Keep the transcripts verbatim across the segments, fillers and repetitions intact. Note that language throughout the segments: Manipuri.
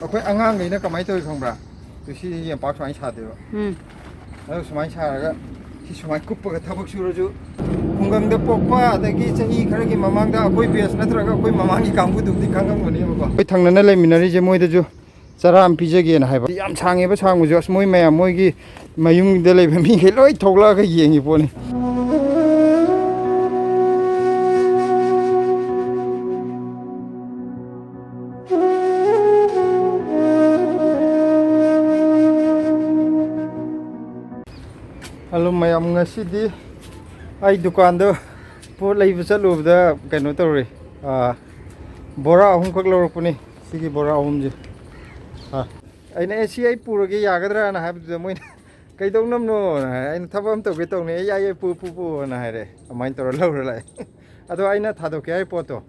ꯑꯩꯈꯣꯏ ꯑꯉꯥꯡꯈꯩꯅ ꯀꯃꯥꯏꯅ ꯇꯧꯋꯤ ꯈꯪꯕ꯭ꯔꯥ? ꯇꯨ ꯁꯤ ꯌꯦꯝꯄꯥꯛ ꯁꯨꯃꯥꯏꯅ ꯁꯥꯗꯣꯏꯕ꯫ ꯎꯝ꯫ ꯑꯗꯨ ꯁꯨꯃꯥꯏꯅ ꯁꯥꯔꯒ ꯁꯤ ꯁꯨꯃꯥꯏꯅ ꯀꯨꯞꯄꯒ ꯊꯕꯛ ꯁꯨꯔꯁꯨ, ꯈꯨꯡꯒꯪꯗ ꯄꯣꯛꯄ ꯑꯗꯒꯤ ꯆꯍꯤ ꯈꯔꯒꯤ ꯃꯃꯥꯡꯗ ꯑꯩꯈꯣꯏ ꯕꯦꯁ ꯅꯠꯇ꯭ꯔꯒ ꯑꯩꯈꯣꯏ ꯃꯃꯥꯡꯒꯤ ꯀꯥꯡꯕꯨꯗꯨꯕꯨꯗꯤ ꯈꯪꯉꯝꯒꯅꯦꯕꯀꯣ꯫ ꯑꯩꯈꯣꯏ ꯊꯪꯅꯅ ꯂꯩꯃꯤꯟꯅꯔꯤꯁꯦ ꯃꯣꯏꯗꯁꯨ ꯆꯔꯥ ꯑꯃ ꯄꯤꯖꯒꯦꯅ ꯍꯥꯏꯕ꯫ ꯌꯥꯝ ꯁꯥꯡꯉꯦꯕ, ꯁꯥꯡꯕꯁꯨ꯫ ꯑꯁ, ꯃꯣꯏ ꯃꯌꯥꯝ ꯃꯣꯏꯒꯤ ꯃꯌꯨꯝꯗ ꯂꯩꯕ ꯃꯤꯈꯩ ꯂꯣꯏ ꯊꯣꯛꯂꯛꯑꯒ ꯌꯦꯡꯉꯤ ꯄꯣꯠꯅꯤ꯫ ꯍꯜꯂꯣ ꯃꯌꯥꯝ, ꯉꯁꯤꯗꯤ ꯑꯩ ꯗꯨꯀꯥꯟꯗ ꯄꯣꯠ ꯂꯩꯕ ꯆꯠꯂꯨꯕꯗ ꯀꯩꯅꯣ ꯇꯧꯔꯦ, ꯑꯥ, ꯕꯣꯔꯥ ꯑꯍꯨꯝꯈꯛ ꯂꯧꯔꯛꯄꯅꯤ꯫ ꯁꯤꯒꯤ ꯕꯣꯔꯥ ꯑꯍꯨꯝꯁꯦ꯫ ꯑꯥ, ꯑꯩꯅ, "ꯑꯦ, ꯁꯤ ꯑꯩ ꯄꯨꯔꯒꯦ, ꯌꯥꯒꯗ꯭ꯔꯥꯅ?" ꯍꯥꯏꯕꯗꯨꯗ ꯃꯣꯏꯅ, "ꯀꯩꯗꯧꯅꯝꯅꯣꯅ?" ꯍꯥꯏ꯫ ꯑꯩꯅ, "ꯊꯕꯛ ꯑꯃ ꯇꯧꯒꯦ ꯇꯧꯅꯤ꯫" "ꯑꯦ, ꯌꯥꯏꯌꯦ, ꯄꯨ, ꯄꯨ, ꯄꯨꯅ" ꯍꯥꯏꯔꯦ꯫ ꯑꯗꯨꯃꯥꯏꯅ ꯇꯧꯔ ꯂꯧꯔ ꯂꯥꯛꯑꯦ꯫ ꯑꯗꯣ ꯑꯩꯅ ꯊꯥꯗꯣꯛꯀꯦ ꯍꯥꯏ ꯄꯣꯠꯇꯣ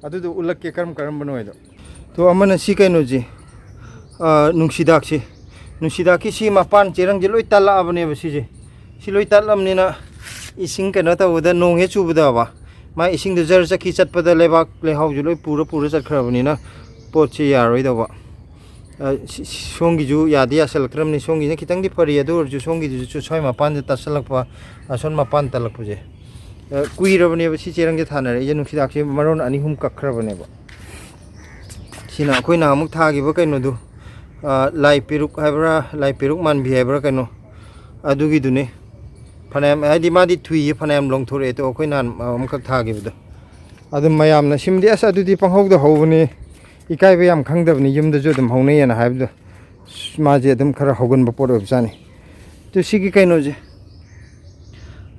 ꯑꯗꯨꯗꯣ ꯎꯠꯂꯛꯀꯦ, ꯀꯔꯝ ꯀꯔꯝꯕꯅꯣ ꯍꯥꯏꯗꯣ꯫ ꯇꯣ, ꯑꯃꯅ ꯁꯤ ꯀꯩꯅꯣꯁꯤ, ꯑꯥ, ꯅꯨꯡꯁꯤꯗꯥꯛꯁꯤ꯫ ꯅꯨꯡꯁꯤꯗꯥꯛꯀꯤ ꯁꯤ ꯃꯄꯥꯟ ꯆꯦꯔꯪꯁꯦ ꯂꯣꯏ ꯇꯠꯂꯛꯑꯕꯅꯦꯕ ꯁꯤꯁꯦ꯫ ꯁꯤ ꯂꯣꯏ ꯇꯠꯂꯕꯅꯤꯅ ꯏꯁꯤꯡ ꯀꯩꯅꯣ ꯇꯧꯕꯗ, ꯅꯣꯡ ꯍꯦꯛ ꯆꯨꯕꯗꯕ, ꯃꯥ ꯏꯁꯤꯡꯗꯨ ꯖꯔ ꯆꯠꯈꯤ ꯆꯠꯄꯗ ꯂꯩꯕꯥꯛ ꯂꯩꯍꯥꯎꯁꯨ ꯂꯣꯏ ꯄꯨꯔ ꯄꯨꯔ ꯆꯠꯈ꯭ꯔꯕꯅꯤꯅ ꯄꯣꯠꯁꯤ ꯌꯥꯔꯣꯏꯗꯧꯕ꯫ ꯑ, ꯁꯤ-, ꯁꯤ-, ꯁꯣꯝꯒꯤꯁꯨ ꯌꯥꯗꯤ ꯌꯥꯁꯜꯂꯛꯇ꯭ꯔꯕꯅꯤ꯫ ꯁꯣꯝꯒꯤꯁꯤꯅ ꯈꯤꯇꯪꯗꯤ ꯐꯔꯤ, ꯑꯗꯨ ꯑꯣꯏꯔꯁꯨ ꯁꯣꯝꯒꯤꯗꯨꯁꯨ ꯁ꯭ꯋꯥꯏ ꯃꯄꯥꯟꯗ ꯇꯥꯁꯜꯂꯛꯄ, ꯑꯁꯣꯝ ꯃꯄꯥꯟ ꯇꯜꯂꯛꯄꯁꯦ꯫ ꯑ, ꯀꯨꯏꯔꯕꯅꯦꯕ ꯁꯤ ꯆꯦꯔꯪꯁꯦ ꯊꯥꯅꯔꯛꯏꯁꯦ, ꯅꯨꯡꯁꯤꯗꯥꯛꯁꯦ ꯃꯔꯣꯟ ꯑꯅꯤ ꯑꯍꯨꯝ ꯀꯛꯈ꯭ꯔꯕꯅꯦꯕ꯫ ꯁꯤꯅ ꯑꯩꯈꯣꯏꯅ ꯑꯃꯨꯛ ꯊꯥꯈꯤꯕ ꯀꯩꯅꯣꯗꯨ, ꯑ, ꯂꯥꯏ ꯄꯦꯔꯨꯛ ꯍꯥꯏꯕ꯭ꯔꯥ, ꯂꯥꯏ ꯄꯦꯔꯨꯛ ꯃꯥꯟꯕꯤ ꯍꯥꯏꯕ꯭ꯔꯥ ꯀꯩꯅꯣ, ꯑꯗꯨꯒꯤꯗꯨꯅꯦ꯫ ꯐꯅꯌꯥꯝ, ꯍꯥꯏꯗꯤ ꯃꯥꯗꯤ ꯊꯨꯏꯌꯦ, ꯐꯅꯌꯥꯝ ꯂꯣꯡꯊꯣꯔꯛꯑꯦ꯫ ꯇꯣ, ꯑꯩꯈꯣꯏ ꯅꯍꯥꯟ ꯑꯃꯈꯛ ꯊꯥꯈꯤꯕꯗꯣ꯫ ꯑꯗꯨ ꯃꯌꯥꯝꯅ, "ꯁꯤꯃꯗꯤ ꯑꯁ ꯑꯗꯨꯗꯤ ꯄꯪꯍꯧꯗ ꯍꯧꯕꯅꯤ, ꯏꯀꯥꯏꯕ ꯌꯥꯝ ꯈꯪꯗꯕꯅꯤ, ꯌꯨꯝꯗꯁꯨ ꯑꯗꯨꯝ ꯍꯧꯅꯩꯌꯦꯅ" ꯍꯥꯏꯕꯗꯣ꯫ ꯑꯁ, ꯃꯥꯁꯦ ꯑꯗꯨꯝ ꯈꯔ ꯍꯧꯒꯟꯕ ꯄꯣꯠ ꯑꯣꯏꯕꯖꯥꯠꯅꯤ꯫ ꯑꯗꯨ ꯁꯤꯒꯤ ꯀꯩꯅꯣꯁꯦ,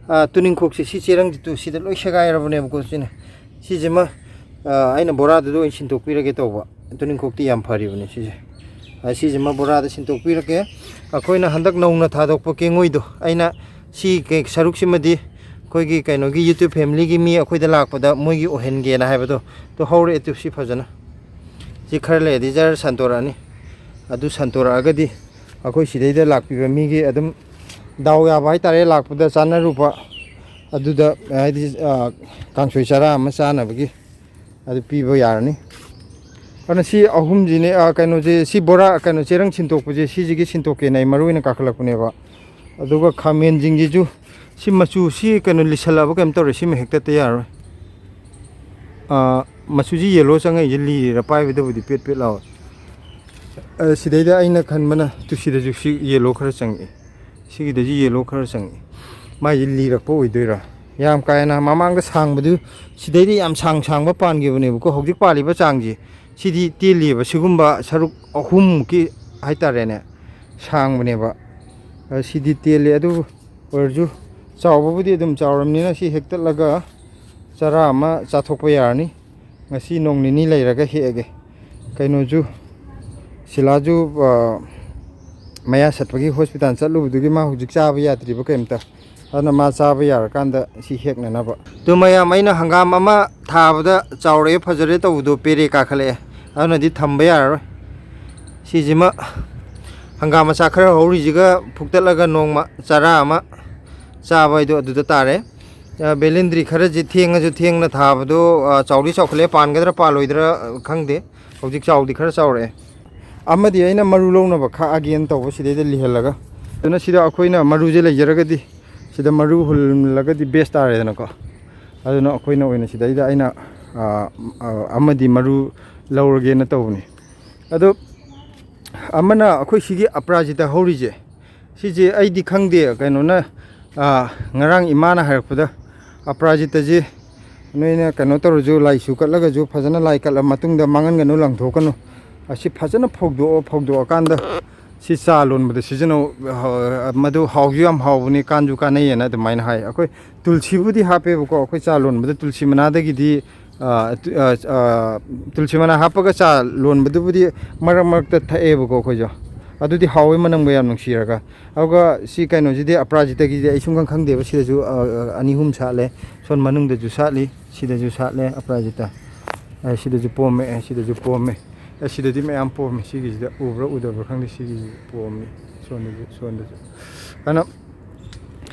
ꯑꯥ, ꯇꯨꯅꯤꯡꯈꯣꯛꯁꯦ, ꯁꯤ ꯆꯦꯔꯪꯁꯦ ꯇꯨ ꯁꯤꯗ ꯂꯣꯏ ꯁꯦꯒꯥꯏꯔꯕꯅꯦꯕꯀꯣ꯫ ꯁꯤꯅ, ꯁꯤꯁꯤꯃ, ꯑꯥ, ꯑꯩꯅ ꯕꯣꯔꯥꯗꯨꯗ ꯑꯣꯏꯅ ꯁꯤꯟꯗꯣꯛꯄꯤꯔꯒꯦ ꯇꯧꯕ꯫ ꯇꯨꯅꯤꯡꯈꯣꯛꯇꯤ ꯌꯥꯝ ꯐꯔꯤꯕꯅꯤ ꯁꯤꯁꯦ꯫ ꯑꯥ, ꯁꯤꯁꯤꯃ ꯕꯣꯔꯥꯗ ꯁꯤꯟꯗꯣꯛꯄꯤꯔꯒꯦ꯫ ꯑꯩꯈꯣꯏꯅ ꯍꯟꯗꯛ ꯅꯧꯅ ꯊꯥꯗꯣꯛꯄ ꯀꯦꯡꯉꯣꯏꯗꯣ, ꯑꯩꯅ ꯁꯤ ꯀꯩ-, ꯁꯔꯨꯛꯁꯤꯃꯗꯤ ꯑꯩꯈꯣꯏꯒꯤ ꯀꯩꯅꯣꯒꯤ YouTube family ꯒꯤ ꯃꯤ ꯑꯩꯈꯣꯏꯗ ꯂꯥꯛꯄꯗ ꯃꯣꯏꯒꯤ ꯑꯣꯏꯍꯟꯒꯦꯅ ꯍꯥꯏꯕꯗꯣ, ꯇꯨ ꯍꯧꯔꯛꯑꯦ ꯇꯨ ꯁꯤ ꯐꯖꯅ꯫ ꯁꯤ ꯈꯔ ꯂꯩꯔꯗꯤ ꯖꯔ ꯁꯟꯇꯣꯔꯛꯑꯅꯤ꯫ ꯑꯗꯨ ꯁꯟꯇꯣꯔꯛꯑꯒꯗꯤ ꯑꯩꯈꯣꯏ ꯁꯤꯗꯩꯗ ꯂꯥꯛꯄꯤꯕ ꯃꯤꯒꯤ ꯑꯗꯨꯝ ꯗꯥꯎ ꯌꯥꯕ ꯍꯥꯏꯇꯥꯔꯦ, ꯂꯥꯛꯄꯗ ꯆꯥꯅꯔꯨꯕ ꯑꯗꯨꯗ, ꯍꯥꯏꯗꯤ, ꯑ, ꯀꯥꯡꯁꯣꯏ ꯆꯔꯥ ꯑꯃ ꯆꯥꯅꯕꯒꯤ ꯑꯗꯨ ꯄꯤꯕ ꯌꯥꯔꯅꯤ꯫ ꯑꯗꯨꯅ ꯁꯤ ꯑꯍꯨꯝꯁꯤꯅꯦ, ꯑ, ꯀꯩꯅꯣꯁꯦ, ꯁꯤ ꯕꯣꯔꯥ, ꯀꯩꯅꯣ, ꯆꯦꯔꯪ ꯁꯤꯟꯗꯣꯛꯄꯁꯦ, ꯁꯤꯁꯤꯒꯤ ꯁꯤꯟꯗꯣꯛꯀꯦꯅ ꯑꯩ ꯃꯔꯨ ꯑꯣꯏꯅ ꯀꯥꯈꯠꯂꯛꯄꯅꯦꯕ꯫ ꯑꯗꯨꯒ ꯈꯥꯃꯦꯟꯁꯤꯡꯁꯤꯁꯨ ꯁꯤ ꯃꯆꯨ, ꯁꯤ ꯀꯩꯅꯣ ꯂꯤꯁꯜꯂꯛꯑꯕ ꯀꯩꯅꯣꯝ ꯇꯧꯔꯦ, ꯁꯤꯃ ꯍꯦꯛꯇꯠꯇ ꯌꯥꯔꯣꯏ꯫ ꯑ, ꯃꯆꯨꯁꯤ ꯌꯦꯂꯣ ꯆꯪꯉꯛꯏꯁꯦ, ꯂꯤꯔꯤꯔꯥ, ꯄꯥꯏꯕꯗꯕꯨꯗꯤ ꯄꯦꯠ ꯄꯦꯠ ꯂꯥꯎꯋꯦ꯫ ꯑ, ꯁꯤꯗꯩꯗ ꯑꯩꯅ ꯈꯟꯕꯅ ꯇꯨ ꯁꯤꯗꯁꯨ ꯁꯤ ꯌꯦꯂꯣ ꯈꯔ ꯆꯪꯉꯛꯑꯦ, ꯁꯤꯒꯤꯗꯁꯨ ꯌꯦꯂꯣ ꯈꯔ ꯆꯪꯉꯛꯑꯦ꯫ ꯃꯥꯏꯁꯦ ꯂꯤꯔꯛꯄ ꯑꯣꯏꯗꯣꯏꯔꯥ? ꯌꯥꯝ ꯀꯥ ꯍꯦꯟꯅ ꯃꯃꯥꯡꯗ ꯁꯥꯡꯕꯗꯨ, ꯁꯤꯗꯩꯗꯤ ꯌꯥꯝ ꯁꯥꯡ ꯁꯥꯡꯕ ꯄꯥꯟꯈꯤꯕꯅꯦꯕꯀꯣ꯫ ꯍꯧꯖꯤꯛ ꯄꯥꯜꯂꯤꯕ ꯆꯥꯡꯁꯦ, ꯁꯤꯗꯤ ꯇꯦꯜꯂꯤꯑꯕ, ꯁꯤꯒꯨꯝꯕ ꯁꯔꯨꯛ ꯑꯍꯨꯝꯃꯨꯛꯀꯤ ꯍꯥꯏꯇꯥꯔꯦꯅꯦ, ꯁꯥꯡꯕꯅꯦꯕ꯫ ꯑ, ꯁꯤꯗꯤ ꯇꯦꯜꯂꯤ꯫ ꯑꯗꯨꯕꯨ ꯑꯣꯏꯔꯁꯨ ꯆꯥꯎꯕꯕꯨꯗꯤ ꯑꯗꯨꯝ ꯆꯥꯎꯔꯕꯅꯤꯅ, ꯁꯤ ꯍꯦꯛꯇꯠꯂꯒ ꯆꯔꯥ ꯑꯃ ꯆꯥꯊꯣꯛꯄ ꯌꯥꯔꯅꯤ꯫ ꯉꯁꯤ ꯅꯣꯡ ꯅꯤꯅꯤ ꯂꯩꯔꯒ ꯍꯦꯛꯑꯒꯦ꯫ ꯀꯩꯅꯣꯁꯨ, ꯁꯤꯂꯥꯁꯨ, ꯑ, ꯃꯌꯥ ꯁꯠꯄꯒꯤ ꯍꯣꯁꯄꯤꯇꯥꯜ ꯆꯠꯂꯨꯕꯗꯨꯒꯤ ꯃꯥ ꯍꯧꯖꯤꯛ ꯆꯥꯕ ꯌꯥꯗ꯭ꯔꯤꯕ ꯀꯩꯝꯇ꯫ ꯑꯗꯨꯅ ꯃꯥ ꯆꯥꯕ ꯌꯥꯔꯀꯥꯟꯗ ꯁꯤ ꯍꯦꯛꯅꯅꯕ꯫ ꯑꯗꯨ ꯃꯌꯥꯝ, ꯑꯩꯅ ꯍꯪꯒꯥꯝ ꯑꯃ ꯊꯥꯕꯗ ꯆꯥꯎꯔꯛꯑꯦ, ꯐꯖꯔꯦ ꯇꯧꯕꯗꯣ ꯄꯦꯔꯦ ꯀꯥꯈꯠꯂꯛꯑꯦ꯫ ꯑꯗꯨꯅꯗꯤ ꯊꯝꯕ ꯌꯥꯔꯔꯣꯏ꯫ ꯁꯤꯁꯤꯃ, ꯍꯪꯒꯥꯝ ꯃꯆꯥ ꯈꯔ ꯍꯧꯔꯤꯁꯤꯒ ꯐꯨꯛꯇꯠꯂꯒ ꯅꯣꯡꯃ ꯆꯔꯥ ꯑꯃ ꯆꯥꯕ ꯍꯥꯏꯗꯣ ꯑꯗꯨꯗ ꯇꯥꯔꯦ꯫ ꯑ, ꯕꯦꯂꯦꯟꯗ꯭ꯔꯤ ꯈꯔꯁꯤ ꯊꯦꯡꯉꯁꯨ ꯊꯦꯡꯅ ꯊꯥꯕꯗꯣ, ꯑ, ꯆꯥꯎꯗꯤ ꯆꯥꯎꯈꯠꯂꯛꯑꯦ, ꯄꯥꯟꯒꯗ꯭ꯔꯥ ꯄꯥꯜꯂꯣꯏꯗ꯭ꯔꯥ, ꯑ, ꯈꯪꯗꯦ꯫ ꯍꯧꯖꯤꯛ ꯆꯥꯎꯗꯤ ꯈꯔ ꯆꯥꯎꯔꯛꯑꯦ꯫ ꯑꯃꯗꯤ ꯑꯩꯅ ꯃꯔꯨ ꯂꯧꯅꯕ ꯈꯥꯛꯑꯒꯦꯅ ꯇꯧꯕ, ꯁꯤꯗꯩꯗ ꯂꯤꯍꯜꯂꯒ꯫ ꯑꯗꯨꯅ ꯁꯤꯗ ꯑꯩꯈꯣꯏꯅ ꯃꯔꯨꯁꯦ ꯂꯩꯖꯔꯒꯗꯤ, ꯁꯤꯗ ꯃꯔꯨ ꯍꯨꯜꯂꯒꯗꯤ ꯕꯦꯁ ꯇꯥꯔꯦꯗꯅꯀꯣ꯫ ꯑꯗꯨꯅ ꯑꯩꯈꯣꯏꯅ ꯑꯣꯏꯅ ꯁꯤꯗꯩꯗ ꯑꯩꯅ, ꯑ, ꯑ, ꯑꯃꯗꯤ ꯃꯔꯨ ꯂꯧꯔꯒꯦꯅ ꯇꯧꯕꯅꯤ꯫ ꯑꯗꯣ ꯑꯃꯅ ꯑꯩꯈꯣꯏ ꯁꯤꯒꯤ ꯑꯄꯔꯥꯖꯤꯇꯥ ꯍꯧꯔꯤꯁꯦ, ꯁꯤꯁꯦ ꯑꯩꯗꯤ ꯈꯪꯗꯦ, ꯀꯩꯅꯣꯅ, ꯑ, ꯉꯔꯥꯡ ꯏꯃꯥꯅ ꯍꯥꯏꯔꯛꯄꯗ ꯑꯄꯔꯥꯖꯤꯇꯥꯁꯦ ꯅꯣꯏꯅ ꯀꯩꯅꯣ ꯇꯧꯔꯁꯨ, ꯂꯥꯏꯁꯨ ꯀꯠꯂꯒꯁꯨ ꯐꯖꯅ ꯂꯥꯏ ꯀꯠꯂ ꯃꯇꯨꯡꯗ ꯃꯥꯡꯍꯟꯒꯅꯨ, ꯂꯪꯊꯣꯛꯀꯅꯨ, ꯑꯁꯤ ꯐꯖꯅ ꯐꯧꯗꯣꯛꯑꯣ, ꯐꯧꯗꯣꯛꯑꯀꯥꯟꯗ ꯁꯤ ꯆꯥ ꯂꯣꯟꯕꯗ ꯁꯤꯖꯤꯟꯅꯧ, ꯍ-, ꯃꯗꯨ ꯍꯥꯎꯁꯨ ꯌꯥꯝ ꯍꯥꯎꯕꯅꯤ, ꯀꯥꯟꯁꯨ ꯀꯥꯟꯅꯩꯌꯦꯅ ꯑꯗꯨꯃꯥꯏꯅ ꯍꯥꯏ꯫ ꯑꯩꯈꯣꯏ ꯇꯨꯜꯁꯤꯕꯨꯗꯤ ꯍꯥꯞꯄꯦꯕꯀꯣ, ꯑꯩꯈꯣꯏ ꯆꯥ ꯂꯣꯟꯕꯗ ꯇꯨꯜꯁꯤ ꯃꯅꯥꯗꯒꯤꯗꯤ, ꯑ, ꯇꯨ-, ꯑ, ꯑ, ꯇꯨꯜꯁꯤ ꯃꯅꯥ ꯍꯥꯞꯄꯒ ꯆꯥ ꯂꯣꯟꯕꯗꯨꯕꯨꯗꯤ ꯃꯔꯛ ꯃꯔꯛꯇ ꯊꯛꯑꯦꯕꯀꯣ ꯑꯩꯈꯣꯏꯁꯨ꯫ ꯑꯗꯨꯗꯤ ꯍꯥꯎꯋꯦ, ꯃꯅꯝꯒ ꯌꯥꯝ ꯅꯨꯡꯁꯤꯔꯒ꯫ ꯑꯗꯨꯒ ꯁꯤ ꯀꯩꯅꯣꯁꯤꯗꯤ, ꯑꯄꯔꯥꯖꯤꯇꯥꯒꯤꯗꯤ ꯑꯩ ꯁꯨꯡꯈꯪ ꯈꯪꯗꯦꯕ꯫ ꯁꯤꯗꯁꯨ, ꯑ, ꯑ, ꯑꯅꯤ ꯑꯍꯨꯝ ꯁꯥꯠꯂꯦ, ꯁꯣꯝ ꯃꯅꯨꯡꯗꯁꯨ ꯁꯥꯠꯂꯤ, ꯁꯤꯗꯁꯨ ꯁꯥꯠꯂꯦ ꯑꯄꯔꯥꯖꯤꯇꯥ꯫ ꯑ, ꯁꯤꯗꯁꯨ ꯄꯣꯝꯃꯦ, ꯑ, ꯁꯤꯗꯁꯨ ꯄꯣꯝꯃꯦ꯫ ꯑ, ꯁꯤꯗꯗꯤ ꯃꯌꯥꯝ ꯄꯣꯝꯃꯦ꯫ ꯁꯤꯒꯤꯁꯤꯗ ꯎꯕ꯭ꯔꯥ ꯎꯗꯕ꯭ꯔꯥ ꯈꯪꯗꯦ, ꯁꯤꯒꯤꯁꯤ ꯄꯣꯝꯃꯤ꯫ ꯁꯣꯝꯗꯁꯨ, ꯁꯣꯝꯗꯁꯨ꯫ ꯑꯗꯨꯅ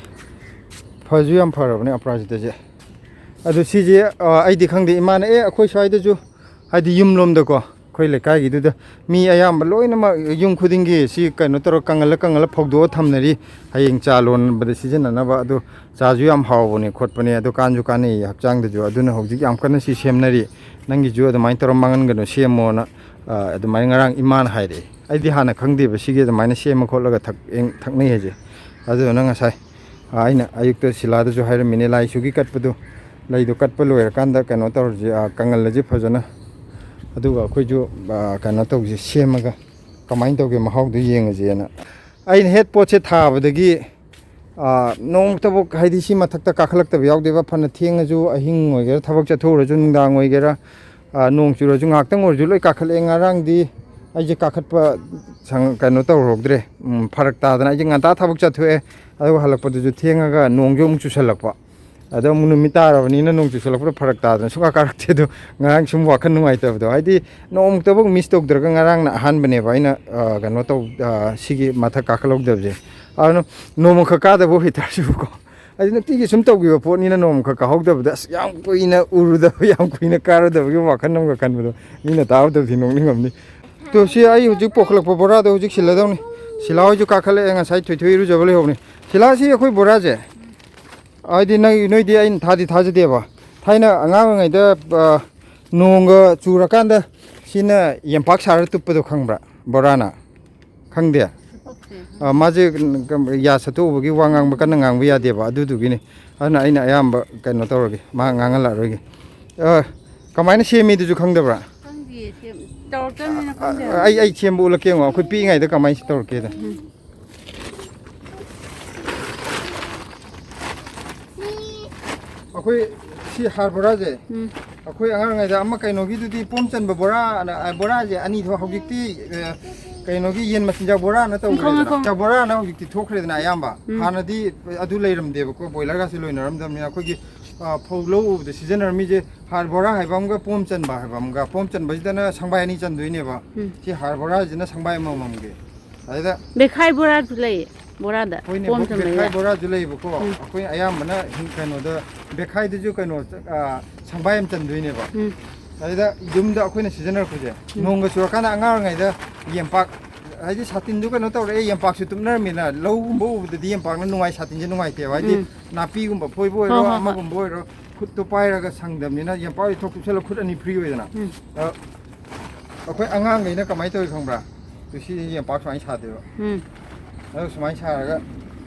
ꯐꯁꯨ ꯌꯥꯝ ꯐꯔꯕꯅꯦ ꯑꯄꯔꯥꯖꯤꯇꯥꯁꯦ꯫ ꯑꯗꯨ ꯁꯤꯁꯦ, ꯑ, ꯑꯩꯗꯤ ꯈꯪꯗꯦ, ꯏꯃꯥꯅ, "ꯑꯦ, ꯑꯩꯈꯣꯏ ꯁ꯭ꯋꯥꯏꯗꯁꯨ", ꯍꯥꯏꯗꯤ ꯌꯨꯝꯂꯣꯝꯗꯀꯣ, ꯑꯩꯈꯣꯏ ꯂꯩꯀꯥꯏꯒꯤꯗꯨꯗ ꯃꯤ ꯑꯌꯥꯝꯕ ꯂꯣꯏꯅꯃꯛ ꯌꯨꯝ ꯈꯨꯗꯤꯡꯒꯤ ꯁꯤ ꯀꯩꯅꯣ ꯇꯧꯔ ꯀꯪꯍꯜꯂ ꯀꯪꯍꯜꯂ ꯐꯧꯗꯣꯛꯑ ꯊꯝꯅꯔꯤ, ꯍꯌꯦꯡ ꯆꯥ ꯂꯣꯟꯕꯗ ꯁꯤꯖꯤꯟꯅꯅꯕ꯫ ꯑꯗꯨ ꯆꯥꯁꯨ ꯌꯥꯝ ꯍꯥꯎꯕꯅꯦ ꯈꯣꯠꯄꯅꯦ, ꯑꯗꯨ ꯀꯥꯟꯁꯨ ꯀꯥꯟꯅꯩ ꯍꯛꯆꯥꯡꯗꯁꯨ꯫ ꯑꯗꯨꯅ ꯍꯧꯖꯤꯛ ꯌꯥꯝ ꯀꯟꯅ ꯁꯤ ꯁꯦꯝꯅꯔꯤ꯫ ꯅꯪꯒꯤꯁꯨ ꯑꯗꯨꯃꯥꯏꯅ ꯇꯧꯔ ꯃꯥꯡꯍꯟꯒꯅꯨ, ꯁꯦꯝꯃꯣꯅ, ꯑ, ꯑꯗꯨꯃꯥꯏꯅ ꯉꯔꯥꯡ ꯏꯃꯥꯅ ꯍꯥꯏꯔꯛꯑꯦ꯫ ꯑꯩꯗꯤ ꯍꯥꯟꯅ ꯈꯪꯗꯦꯕ ꯁꯤꯒꯤ ꯑꯗꯨꯃꯥꯏꯅ ꯁꯦꯝꯃ ꯈꯣꯠꯂꯒ ꯊꯛ-, ꯊꯛꯅꯩ ꯍꯥꯏꯁꯦ꯫ ꯑꯗꯨꯗꯨꯅ ꯉꯁꯥꯏ, ꯑ, ꯑꯩꯅ ꯑꯌꯨꯛꯇ ꯁꯤꯂꯥꯗꯁꯨ ꯍꯥꯏꯔꯝꯃꯤꯅꯦ, ꯂꯥꯏꯁꯨꯒꯤ ꯀꯠꯄꯗꯣ, ꯂꯩꯗꯣ ꯀꯠꯄ ꯂꯣꯏꯔꯀꯥꯟꯗ ꯀꯩꯅꯣ ꯇꯧꯔꯁꯤ, ꯑ, ꯀꯪꯍꯜꯂꯁꯤ ꯐꯖꯅ, ꯑꯗꯨꯒ ꯑꯩꯈꯣꯏꯁꯨ, ꯑ, ꯀꯩꯅꯣ ꯇꯧꯁꯤ, ꯁꯦꯝꯃꯒ ꯀꯃꯥꯏꯅ ꯇꯧꯒꯦ ꯃꯍꯥꯎꯗꯣ ꯌꯦꯡꯉꯁꯦꯅ꯫ ꯑꯩꯅ ꯍꯦꯠ ꯄꯣꯠꯁꯦ ꯊꯥꯕꯗꯒꯤ, ꯑ, ꯅꯣꯡꯃꯇꯕꯨ ꯍꯥꯏꯗꯤ ꯁꯤ ꯃꯊꯛꯇ ꯀꯥꯈꯠꯂꯛꯇꯕ ꯌꯥꯎꯗꯦꯕ꯫ ꯐꯅ ꯊꯦꯡꯉꯁꯨ, ꯑꯍꯤꯡ ꯑꯣꯏꯒꯦꯔꯥ, ꯊꯕꯛ ꯆꯠꯊꯣꯛꯎꯔꯁꯨ, ꯅꯨꯡꯗꯥꯡ ꯑꯣꯏꯒꯦꯔꯥ, ꯑ, ꯅꯣꯡ ꯆꯨꯔꯁꯨ ꯉꯥꯏꯍꯥꯛꯇꯪ ꯑꯣꯏꯔꯁꯨ ꯂꯣꯏ ꯀꯥꯈꯠꯂꯛꯑꯦ꯫ ꯉꯔꯥꯡꯗꯤ ꯑꯩꯁꯦ ꯀꯥꯈꯠꯄ ꯁꯪ-, ꯀꯩꯅꯣ ꯇꯧꯍꯧꯗ꯭ꯔꯦ, ꯎꯝ, ꯐꯔꯛ ꯇꯥꯗꯅ ꯑꯩꯁꯦ ꯉꯟꯇꯥ ꯊꯕꯛ ꯆꯠꯊꯣꯛꯑꯦ꯫ ꯑꯗꯨꯒ ꯍꯜꯂꯛꯄꯗꯨꯁꯨ ꯊꯦꯡꯉꯒ ꯅꯣꯡꯁꯨ ꯑꯃꯨꯛ ꯆꯨꯁꯜꯂꯛꯄ꯫ ꯑꯗꯣ ꯑꯃꯨꯛ ꯅꯨꯃꯤꯠ ꯇꯥꯔꯕꯅꯤꯅ ꯅꯣꯡ ꯆꯨꯁꯜꯂꯛꯄꯗ ꯐꯔꯛ ꯇꯥꯗꯅ ꯁꯨꯡꯀꯥ ꯀꯥꯔꯛꯇꯦ꯫ ꯑꯗꯣ ꯉꯔꯥꯡ ꯁꯨꯝ ꯋꯥꯈꯜ ꯅꯨꯡꯉꯥꯏꯇꯕꯗꯣ, ꯍꯥꯏꯗꯤ ꯅꯣꯡꯃꯇꯕꯨ ꯃꯤꯁ ꯇꯧꯗ꯭ꯔꯒ ꯉꯔꯥꯡꯅ ꯑꯍꯥꯟꯕꯅꯦꯕ ꯑꯩꯅ, ꯑ, ꯀꯩꯅꯣ ꯇꯧ-, ꯑ, ꯁꯤꯒꯤ ꯃꯊꯛ ꯀꯥꯈꯠꯍꯧꯗꯕꯁꯦ꯫ ꯑꯗꯨꯅ ꯅꯣꯡꯃꯈꯛ ꯀꯥꯗꯕ ꯑꯣꯏꯇꯥꯔꯁꯨꯀꯣ, ꯍꯥꯏꯗꯤ ꯅꯨꯡꯇꯤꯒꯤ ꯁꯨꯝ ꯇꯧꯈꯤꯕ ꯄꯣꯠꯅꯤꯅ ꯅꯣꯡꯃꯈꯛ ꯀꯥꯍꯧꯗꯕꯗ ꯑꯁ ꯌꯥꯝ ꯀꯨꯏꯅ ꯎꯔꯨꯗꯕ, ꯌꯥꯝ ꯀꯨꯏꯅ ꯀꯥꯔꯨꯗꯕꯒꯤ ꯋꯥꯈꯜ ꯑꯃꯒ ꯈꯟꯕꯗꯣ ꯃꯤꯅ ꯇꯥꯍꯧꯗꯕꯗꯤ ꯅꯣꯛꯅꯤꯡꯉꯝꯅꯤ꯫ ꯇꯣ, ꯁꯤ ꯑꯩ ꯍꯧꯖꯤꯛ ꯄꯣꯈꯠꯂꯛꯄ ꯕꯣꯔꯥꯗꯣ ꯍꯧꯖꯤꯛ ꯁꯤꯜꯂꯗꯧꯅꯤ꯫ ꯁꯤꯂꯥ ꯍꯣꯏꯁꯨ ꯀꯥꯈꯠꯂꯛꯑꯦ, ꯉꯁꯥꯏ ꯊꯣꯏꯊꯣꯏ ꯏꯔꯨꯖꯕ ꯂꯩꯍꯧꯕꯅꯤ꯫ ꯁꯤꯂꯥ, ꯁꯤ ꯑꯩꯈꯣꯏ ꯕꯣꯔꯥꯁꯦ, ꯍꯥꯏꯗꯤ ꯅꯪ, ꯅꯣꯏꯗꯤ ꯑꯩꯅ ꯊꯥꯗꯤ ꯊꯥꯖꯗꯦꯕ꯫ ꯊꯥꯏꯅ ꯑꯉꯥꯡ ꯑꯣꯏꯔꯤꯉꯩꯗ, ꯑ, ꯅꯣꯡꯒ ꯆꯨꯔꯀꯥꯟꯗ ꯁꯤꯅ ꯌꯦꯝꯄꯥꯛ ꯁꯥꯔ ꯇꯨꯞꯄꯗꯣ ꯈꯪꯕ꯭ꯔꯥ? ꯕꯣꯔꯥꯅ? ꯈꯪꯗꯦ? ꯑ, ꯃꯥꯁꯦ, ꯎꯝ, ꯌꯥ ꯁꯠꯇꯣꯛꯎꯕꯒꯤ ꯋꯥ ꯉꯥꯡꯕ ꯀꯟꯅ ꯉꯥꯡꯕ ꯌꯥꯗꯦꯕ, ꯑꯗꯨꯗꯨꯒꯤꯅꯤ꯫ ꯑꯗꯨꯅ ꯑꯩꯅ ꯑꯌꯥꯝꯕ ꯀꯩꯅꯣ ꯇꯧꯔꯒꯦ, ꯃꯥ ꯉꯥꯡꯍꯜꯂꯛꯑꯔꯣꯏꯒꯦ꯫ ꯑ, ꯀꯃꯥꯏꯅ ꯁꯦꯝꯃꯤꯗꯨꯁꯨ ꯈꯪꯗꯕ꯭ꯔꯥ? ꯈꯪꯗꯤꯌꯦ, ꯁꯦꯝ-, ꯇꯧꯔꯛꯇꯕꯅꯤꯅ ꯑ, ꯈꯪꯗꯦ꯫ ꯑꯩ, ꯑꯩ ꯁꯦꯝꯕ ꯎꯠꯂꯛꯀꯦ ꯌꯦꯡꯉꯣ, ꯑꯩꯈꯣꯏ ꯄꯤꯛꯏꯉꯩꯗ ꯀꯃꯥꯏꯅ ꯇꯧꯔꯛꯀꯦꯗ꯫ ꯎꯝ꯫ ꯑꯩꯈꯣꯏ ꯁꯤ ꯍꯥꯔ ꯕꯣꯔꯥꯁꯦ, ꯎꯝ꯫ ꯑꯩꯈꯣꯏ ꯑꯉꯥꯡ ꯑꯣꯏꯔꯤꯉꯩꯗ ꯑꯃ ꯀꯩꯅꯣꯒꯤꯗꯨꯗꯤ ꯄꯣꯝ ꯆꯟꯕ ꯕꯣꯔꯥꯅ, ꯑ, ꯕꯣꯔꯥꯁꯦ ꯑꯅꯤ ꯊꯣꯛ-, ꯍꯧꯖꯤꯛꯇꯤ, ꯑ, ꯀꯩꯅꯣꯒꯤ ꯌꯦꯟ ꯃꯆꯤꯟꯖꯥꯛ ꯕꯣꯔꯥꯅ ꯇꯧꯈ꯭ꯔꯦꯗꯅ꯫ ꯉꯥꯏꯈꯣ, ꯉꯥꯏꯈꯣ꯫ ꯕꯣꯔꯥꯅ ꯍꯧꯖꯤꯛꯇꯤ ꯊꯣꯛꯈ꯭ꯔꯦꯗꯅ ꯑꯌꯥꯝꯕ꯫ ꯎꯝ꯫ ꯍꯥꯟꯅꯗꯤ ꯑꯗꯨ ꯂꯩꯔꯝꯗꯦꯕꯀꯣ, ꯕꯣꯏꯂꯔꯒꯁꯦ ꯂꯣꯏꯅꯔꯝꯗꯕꯅꯤꯅ꯫ ꯑꯩꯈꯣꯏꯒꯤ, ꯑ, ꯐꯧ ꯂꯧ ꯎꯕꯗ ꯁꯤꯖꯤꯟꯅꯔꯝꯃꯤꯁꯦ ꯍꯥꯔ ꯕꯣꯔꯥ ꯍꯥꯏꯕ ꯑꯃꯒ ꯄꯣꯝ ꯆꯟꯕ ꯍꯥꯏꯕ ꯑꯃꯒ꯫ ꯄꯣꯝ ꯆꯟꯕꯁꯤꯗꯅ ꯁꯪꯕꯥꯏ ꯑꯅꯤ ꯆꯟꯗꯣꯏꯅꯦꯕ꯫ ꯎꯝ꯫ ꯁꯤ ꯍꯥꯔ ꯕꯣꯔꯥꯁꯤꯅ ꯁꯪꯕꯥꯏ ꯑꯃꯃꯝꯒꯤ꯫ ꯑꯗꯨꯗ ꯕꯦꯈꯥꯏ ꯕꯣꯔꯥꯁꯨ ꯂꯩꯌꯦ, ꯕꯣꯔꯥꯗ ꯍꯣꯏꯅꯦ, ꯄꯣꯝ ꯕꯣ-, ꯆꯟꯕ ꯕꯦꯈꯥꯏ ꯂꯩꯌꯦ꯫ ꯕꯣꯔꯥꯁꯨ ꯂꯩꯌꯦꯕꯀꯣ꯫ ꯎꯝ꯫ ꯑꯩꯈꯣꯏ ꯑꯌꯥꯝꯕꯅ ꯍꯤꯡ-, ꯀꯩꯅꯣꯗ, ꯕꯦꯈꯥꯏꯗꯨꯁꯨ ꯀꯩꯅꯣ, ꯑ, ꯁꯪꯕꯥꯏ ꯑꯃ ꯆꯟꯗꯣꯏꯅꯦꯕ꯫ ꯎꯝ꯫ ꯑꯗꯨꯗ ꯌꯨꯝꯗ ꯑꯩꯈꯣꯏꯅ ꯁꯤꯖꯤꯟꯅꯔꯛꯄꯁꯦ, ꯎꯝ꯫ ꯅꯣꯡꯒ ꯆꯨꯔꯀꯥꯟꯗ ꯑꯉꯥꯡ ꯑꯣꯏꯔꯤꯉꯩꯗ ꯌꯦꯝꯄꯥꯛ, ꯍꯥꯏꯗꯤ ꯁꯥꯇꯤꯟꯗꯨ ꯀꯩꯅꯣ ꯇꯧꯔꯛꯑꯦ, ꯌꯦꯝꯄꯥꯛꯁꯨ ꯇꯨꯞꯅꯔꯝꯃꯤꯅ, ꯂꯧꯒꯨꯝꯕ ꯎꯕꯗꯗꯤ ꯌꯦꯝꯄꯥꯛꯅ ꯅꯨꯡꯉꯥꯏ, ꯁꯥꯇꯤꯟꯁꯦ ꯅꯨꯡꯉꯥꯏꯇꯦꯕ꯫ ꯍꯥꯏꯗꯤ ꯎꯝ꯫ ꯅꯥꯄꯤꯒꯨꯝꯕ ꯐꯣꯏꯕ ꯍꯣꯏ, ꯑꯣꯏꯔꯣ, ꯍꯣꯏ, ꯍꯣꯏ꯫ ꯑꯃꯒꯨꯝꯕ ꯑꯣꯏꯔꯣ, ꯈꯨꯠꯇꯣ ꯄꯥꯏꯔꯒ ꯁꯪꯗꯕꯅꯤꯅ ꯌꯦꯝꯄꯥꯛ ꯊꯣꯛ ꯆꯨꯞꯁꯜꯂ ꯈꯨꯠ ꯑꯅꯤ ꯐ꯭ꯔꯤ ꯑꯣꯏꯗꯅ꯫ ꯎꯝ꯫ ꯑ, ꯑꯩꯈꯣꯏ ꯑꯉꯥꯡꯈꯩꯅ ꯀꯃꯥꯏꯅ ꯇꯧꯏ ꯈꯪꯕ꯭ꯔꯥ? ꯇꯨ ꯁꯤ ꯌꯦꯝꯄꯥꯛ ꯁꯨꯃꯥꯏꯅ ꯁꯥꯗꯣꯏꯕ꯫ ꯎꯝ꯫ ꯑꯗꯨ ꯁꯨꯃꯥꯏꯅ ꯁꯥꯔꯒ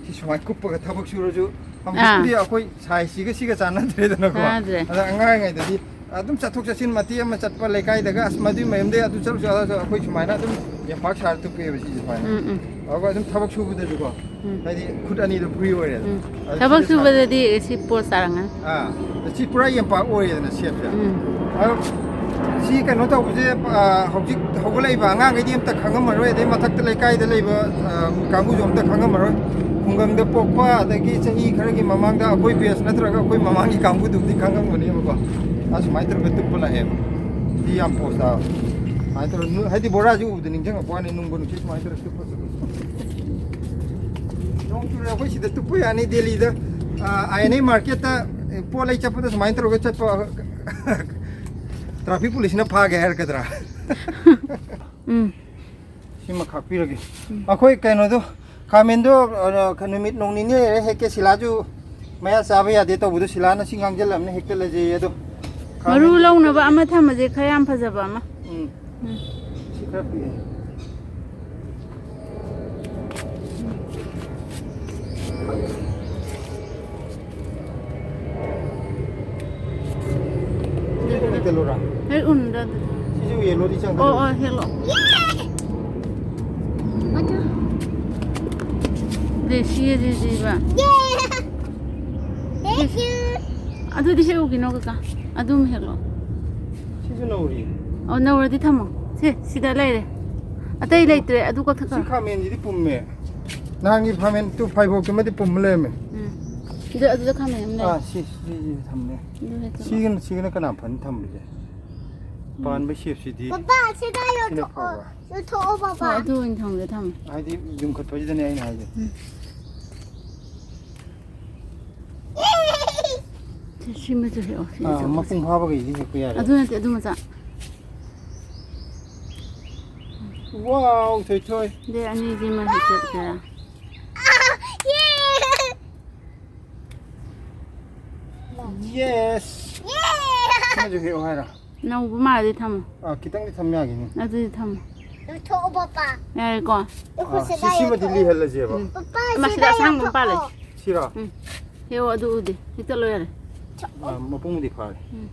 ꯁꯤ ꯁꯨꯃꯥꯏꯅ ꯀꯨꯞꯄꯒ ꯊꯕꯛ ꯁꯨꯔꯁꯨ ꯍꯧꯖꯤꯛꯄꯨꯗꯤ ꯑꯥ꯫ ꯑꯩꯈꯣꯏ ꯁꯥꯏꯖꯁꯤꯒ ꯁꯤꯒ ꯆꯥꯟꯅꯗ꯭ꯔꯦꯗꯅꯀꯣ꯫ ꯆꯥꯟꯅꯗ꯭ꯔꯦ꯫ ꯑꯗ ꯑꯉꯥꯡ ꯑꯣꯏꯔꯤꯉꯩꯗꯗꯤ ꯑꯗꯨꯝ ꯆꯠꯊꯣꯛ ꯆꯠꯁꯤꯟ ꯃꯇꯦꯛ ꯑꯃ ꯆꯠꯄ ꯂꯩꯀꯥꯏꯗꯒ, ꯑꯁ, ꯃꯗꯨꯏ ꯃꯌꯨꯝꯗꯩ ꯑꯗꯨ ꯆꯠꯂꯨꯁꯤ, ꯑꯗꯥ ꯆꯠꯂꯨꯁꯤ, ꯑꯩꯈꯣꯏ ꯁꯨꯃꯥꯏꯅ ꯑꯗꯨꯝ ꯌꯦꯝꯄꯥꯛ ꯁꯥꯔ ꯇꯨꯞꯄꯦꯕ ꯁꯤꯁꯦ ꯁꯨꯃꯥꯏꯅ꯫ ꯎꯝ, ꯎꯝ꯫ ꯑꯗꯨꯒ ꯑꯗꯨꯝ ꯊꯕꯛ ꯁꯨꯕꯗꯁꯨꯀꯣ, ꯎꯝ꯫ ꯍꯥꯏꯗꯤ ꯈꯨꯠ ꯑꯅꯤꯗꯣ ꯐ꯭ꯔꯤ ꯑꯣꯏꯔꯦꯗꯅ꯫ ꯎꯝ꯫ ꯑꯗꯨ ꯊꯕꯛ ꯁꯤꯗ ꯁꯥ- ꯁꯨꯕꯗꯗꯤ ꯁꯤ ꯄꯣꯁ ꯇꯥꯔꯝꯒꯅꯤ꯫ ꯑꯥ, ꯁꯤ ꯄꯨꯔꯥ ꯌꯦꯝꯄꯥꯛ ꯑꯣꯏꯔꯦꯗꯅ ꯁꯦꯞꯁꯦ꯫ ꯎꯝ꯫ ꯑꯗꯣ ꯁꯤ ꯀꯩꯅꯣ ꯇꯧꯕꯁꯦ, ꯑꯥ, ꯍꯧꯖꯤꯛ ꯍꯧꯒꯠꯂꯛꯏꯕ ꯑꯉꯥꯡꯈꯩꯗꯤ ꯑꯝꯇ ꯈꯪꯉꯝꯃꯔꯣꯏ, ꯑꯗꯩ ꯃꯊꯛꯇ ꯂꯩꯀꯥꯏꯗ ꯂꯩꯕ, ꯑꯥ, ꯀꯥꯡꯕꯨꯁꯨ ꯑꯝꯇ ꯈꯪꯉꯝꯃꯔꯣꯏ꯫ ꯈꯨꯡꯒꯪꯗ ꯄꯣꯛꯄ, ꯑꯗꯒꯤ ꯆꯍꯤ ꯈꯔꯒꯤ ꯃꯃꯥꯡꯗ ꯑꯩꯈꯣꯏ ꯕꯦꯁ ꯅꯠꯇ꯭ꯔꯒ ꯑꯩꯈꯣꯏ ꯃꯃꯥꯡꯒꯤ ꯀꯥꯡꯕꯨꯗꯨꯕꯨꯗꯤ ꯈꯪꯉꯝꯒꯅꯦꯕꯀꯣ꯫ ꯑꯁꯨꯃꯥꯏꯅ ꯇꯧꯔꯒ ꯇꯨꯞꯄ ꯂꯥꯛꯑꯦꯕ꯫ ꯁꯤ ꯌꯥꯝ ꯄꯣꯁ ꯇꯥꯕ꯫ ꯁꯨꯃꯥꯏꯅ ꯇꯧꯔꯒ ꯅꯨ-, ꯍꯥꯏꯗꯤ ꯕꯣꯔꯥꯁꯤ ꯎꯕꯗ ꯅꯤꯡꯁꯤꯡꯉꯛꯄ ꯋꯥꯅꯤ, ꯅꯨꯡꯕꯨ ꯅꯨꯡꯁꯤ ꯁꯨꯃꯥꯏꯅ ꯇꯧꯔꯒ ꯇꯨꯞꯄ ꯆꯠꯄ꯫ ꯅꯣꯡ ꯆꯨꯔꯦ, ꯑꯩꯈꯣꯏ ꯁꯤꯗ ꯇꯨꯞꯄ ꯌꯥꯅꯤ ꯗꯦꯜꯂꯤꯗ꯫ ꯑꯥ, ꯑꯥꯏ ꯑꯦꯟ ꯑꯦ ꯃꯥꯔꯀꯦꯠꯇ ꯄꯣꯠ ꯂꯩ ꯆꯠꯄꯗ ꯁꯨꯃꯥꯏꯅ ꯇꯧꯔꯒ ꯆꯠꯄ꯫ ꯇ꯭ꯔꯥꯐꯤꯛ ꯄꯨꯂꯤꯁꯅ ꯐꯥꯒꯦ ꯍꯥꯏꯔꯛꯀꯗ꯭ꯔꯥ? ꯎꯝ꯫ ꯁꯤꯃ ꯈꯥꯛꯄꯤꯔꯒꯦ꯫ ꯎꯝ꯫ ꯑꯩꯈꯣꯏ ꯀꯩꯅꯣꯗꯣ, ꯈꯥꯃꯦꯟꯗꯣ, ꯑ, ꯅꯨꯃꯤꯠ ꯅꯣꯡ ꯅꯤꯅꯤ ꯂꯩꯔ ꯍꯦꯛꯀꯦ, ꯁꯤꯂꯥꯁꯨ ꯃꯌꯥ ꯆꯥꯕ ꯌꯥꯗꯦ ꯇꯧꯕꯗꯣ, ꯁꯤꯂꯥꯅ ꯁꯤ ꯉꯥꯡꯁꯤꯜꯂꯕꯅꯦ, ꯍꯦꯛꯇꯠꯂꯁꯦ ꯑꯗꯣ꯫ ꯃꯔꯨ ꯈꯥꯃꯦꯟ ꯂꯧꯅꯕ ꯑꯃ ꯊꯝꯃꯁꯦ, ꯈꯔ ꯌꯥꯝ ꯐꯖꯕ ꯑꯃ꯫ ꯎꯝ꯫ ꯎꯝ꯫ ꯁꯤ ꯈꯔ ꯄꯤꯛꯑꯦ꯫ ꯁꯤꯁꯨ ꯍꯦꯛꯇꯠꯂꯨꯔꯥ? ꯍꯦꯛ ꯎꯅꯗ ꯑꯗꯨꯗꯤ꯫ ꯁꯤꯁꯨ ꯌꯦꯜꯂꯣꯗꯤ ꯆꯪꯒꯗ꯭ꯔꯥ? ꯑꯣ, ꯑꯣ, ꯍꯦꯛꯂꯣ꯫ ꯗꯦꯁꯤ ꯑꯗꯨꯗꯤꯕ꯫ Thank you. ꯑꯗꯨꯗꯤ ꯍꯦꯛꯎꯒꯤꯅꯣ ꯀꯀꯥ꯫ ꯑꯗꯨꯝ ꯍꯦꯛꯂꯣ꯫ ꯁꯤꯁꯨ ꯅꯧꯔꯤ꯫ ꯑꯣ, ꯅꯧꯔꯗꯤ ꯊꯝꯃꯣ꯫ ꯁꯦ, ꯁꯤꯗ ꯂꯩꯔꯦ꯫ ꯑꯇꯩ ꯂꯩꯇ꯭ꯔꯦ꯫ ꯑꯗꯨ ꯀꯛꯊꯠꯈ꯭ꯔꯣ꯫ ꯁꯤ ꯈꯥꯃꯦꯟꯁꯤꯗꯤ ꯄꯨꯝꯃꯦ꯫ ꯅꯍꯥꯟꯒꯤ ꯈꯥꯃꯦꯟ ꯇꯨ ꯐꯥꯏꯕꯣꯛꯇꯨꯃꯗꯤ ꯄꯨꯝꯃ ꯂꯩꯔꯝꯃꯦ꯫ ꯎꯝ꯫ ꯑꯗꯨ, ꯑꯗꯨꯗ ꯈꯥꯃꯦꯟ ꯑꯃ ꯂꯩ꯫ ꯑꯥ, ꯁꯤ, ꯁꯤ, ꯁꯤ ꯊꯝꯃꯦ꯫ ꯑꯗꯨ ꯍꯦꯛꯇ ꯁꯤꯒꯤꯅ, ꯁꯤꯒꯤꯅ ꯀꯅꯥ ꯐꯅꯤ ꯊꯝꯕꯁꯦ? ꯄꯥꯟꯕ ꯁꯦꯞꯁꯤꯗꯤ ꯄꯄꯥ, ꯁꯤꯗ ꯁꯤꯅ ꯌꯣꯟꯊꯣꯛꯑꯣ꯫ ꯐꯕ꯭ꯔꯥ? ꯌꯣꯟꯊꯣꯛꯑꯣ, ꯄꯄꯥ꯫ ꯍꯣꯏ, ꯑꯗꯨ ꯑꯣꯏꯅ ꯊꯝꯒꯦ, ꯊꯝꯃꯦ꯫ ꯍꯥꯏꯗꯤ ꯌꯨꯝꯈꯠꯄꯁꯤꯗꯅꯦ ꯑꯩꯅ ꯍꯥꯏꯁꯦ꯫ ꯎꯝ꯫ ꯁꯤ, ꯁꯤꯃꯁꯨ ꯍꯦꯛꯑꯣ, ꯁꯤ ꯑꯥ, ꯑꯆꯧꯕꯁꯦ꯫ ꯃꯄꯨꯡ ꯐꯥꯕꯈꯩꯗꯤ ꯍꯦꯛꯄ ꯌꯥꯔꯦ꯫ ꯑꯗꯨ ꯅꯠꯇꯦ, ꯑꯗꯨ ꯃꯆꯥ꯫ ꯋꯥꯎ, ꯊꯣꯏꯊꯣꯏ꯫ ꯑꯗꯩ ꯑꯅꯤꯁꯤꯃ ꯍꯦꯛꯆꯠꯀꯦꯔꯥ? Yes! ꯁꯤꯃꯁꯨ ꯍꯦꯛꯑꯣ ꯍꯥꯏꯔꯣ? ꯅꯧꯕ ꯃꯥꯜꯂꯗꯤ ꯊꯝꯃꯣ꯫ ꯑꯥ, ꯈꯤꯇꯪꯗꯤ ꯊꯝ ꯌꯥꯒꯤꯅꯤ꯫ ꯑꯗꯨꯗꯤ ꯊꯝꯃꯣ꯫ ꯂꯧꯊꯣꯛꯑꯣ, ꯄꯄꯥ꯫ ꯌꯥꯔꯦꯀꯣ? ꯑꯥ, ꯁꯤ, ꯁꯤꯃꯗꯤ ꯂꯤꯍꯜꯂꯁꯦꯕ꯫ ꯎꯝ꯫ ꯄꯄꯥ, ꯑꯃ ꯁꯤꯗ ꯁꯤꯗ ꯑꯁꯥꯡꯕ ꯑꯃ ꯄꯥꯜꯂꯦ꯫ ꯂꯧꯊꯣꯛꯑꯣ꯫ ꯁꯤꯔꯣ? ꯎꯝ꯫ ꯍꯦꯛꯑꯣ, ꯑꯗꯨ ꯎꯗꯦ꯫ ꯍꯦꯛꯇꯠꯂꯣ ꯌꯥꯔꯦ꯫ ꯑꯥ, ꯃꯄꯨꯡꯕꯨꯗꯤ ꯐꯥꯔꯦ꯫ ꯎꯝ꯫